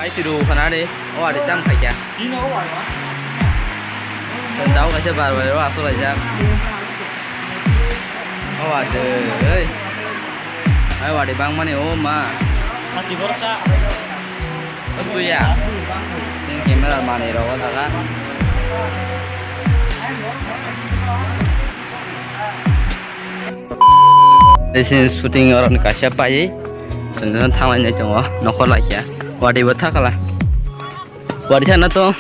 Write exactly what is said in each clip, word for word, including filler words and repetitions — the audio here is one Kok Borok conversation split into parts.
Ai tiru khana de, o ade tam khai kya. Tao kaisa bar bar o asuk laijak. O ade, ei. Ai wadi bang mani o ma. Sati borok ta. O tuya. Ni camera mani ro o jaga. Sini shooting orang kasia pai. Sini thanglai nai tongo. Nokol laikya. Wadi bo thakala. Wari sana to,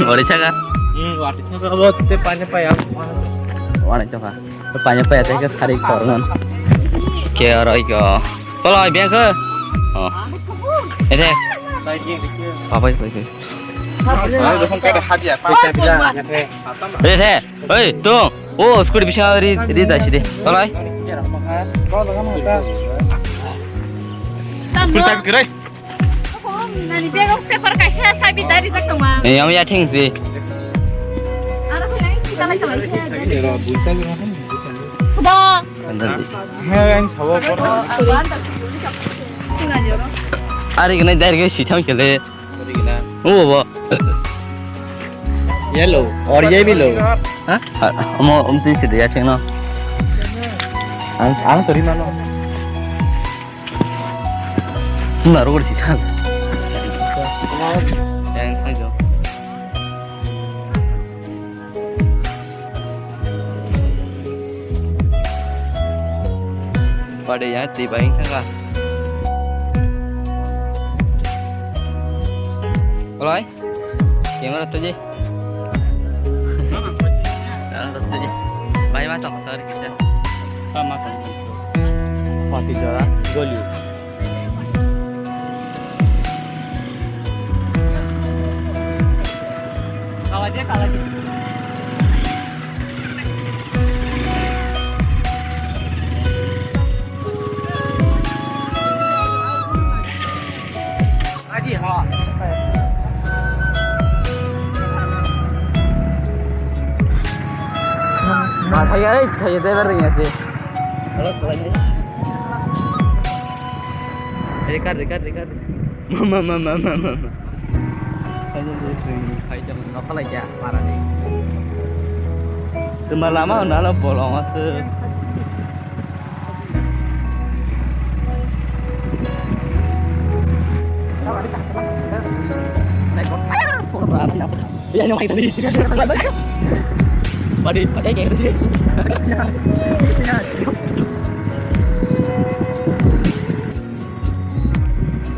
wari saka. Hmm, wari saka bo te panya paya. Wari saka. To panya paya te ke sari korngan. Ke aro iko. Pala biang ke. Oh. Ede. Papai papai. Ayo, dukung kada hadiah. Ede. Hei, to. Oh, scooty bising ri ri dai sidi. Tolai. Scooty tapi gerai. Nani bag o paper kaisa sabi dari jak tongma. Eh, yang ya thing si. Aro ko nai kita lai tongma. Kuda. Andan di. Hari kena dari ke si thang kele. Oh, bo. Yellow or yellow lo. Ha? Amo um tin si dia thing no. Ang ang tori mano. Narogo si san. Yang thangjo. Pade ya, ti baing thangka. Olai. Camera to je. Camera to je. Bai ma tong sorry kita. Bai ma tong. Pati jora goli. Kala dia kala dia. Ma thaya, thaya driver ring ase. Hello, thaya. Record, record, record. Mama, mama, mama, mama. Thaya, thaya, thaya. Thaya, thaya. Nokhalai kya, para ni. Tuma lama, nalo bolong ase.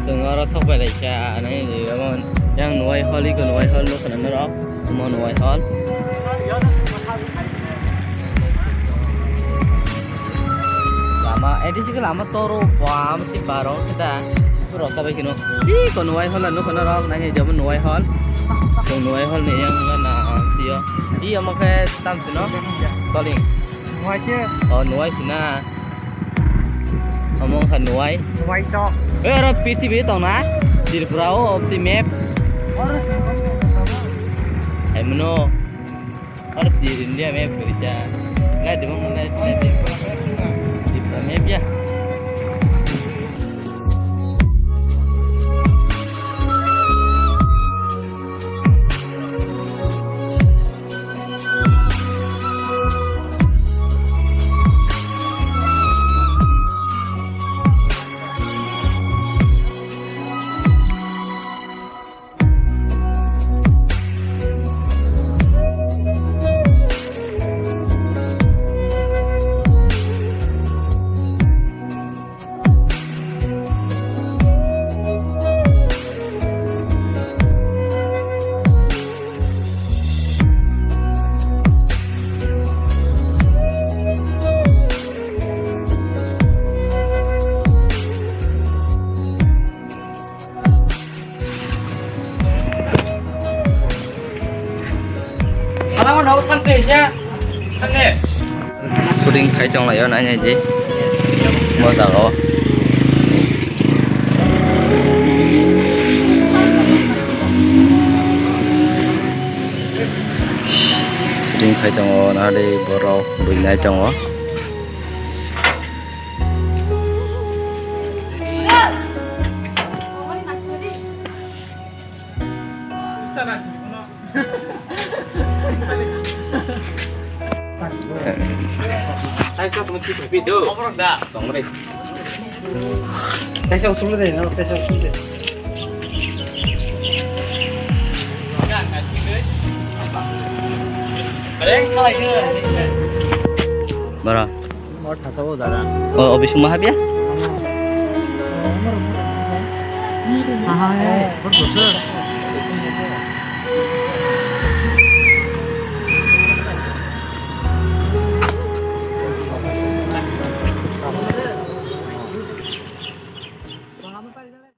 Chwng oro sok pai lai kha, nai, yang nuai holi ko nuai hol no khna norok. Omo nuai hol. Lama, eh, disi ke lama toro, bam si barong kita. Surok kabai kino. Ih, ko nuai hol, anu kono rok nanya jam nuai hol. So nuai hol ni yang na, tio. Ih, omo ke tam sino. Toling. Nuai ke. Oh, nuai sina. Omo wngkha nuai. Nuai tok. Eh, oro P T V tong na? Tripura o, opti map. Oro sini kok tong na? Hai mano. Oro Tripura India map kerja. Ngai di bang, ngai, ngai di. Tripura map ya. Shooting khai tong laio, nai nai di. Bo jaga o. Shooting khai tongo, nahadi borok bui nai tongo. Bara. O, o bising maha biya?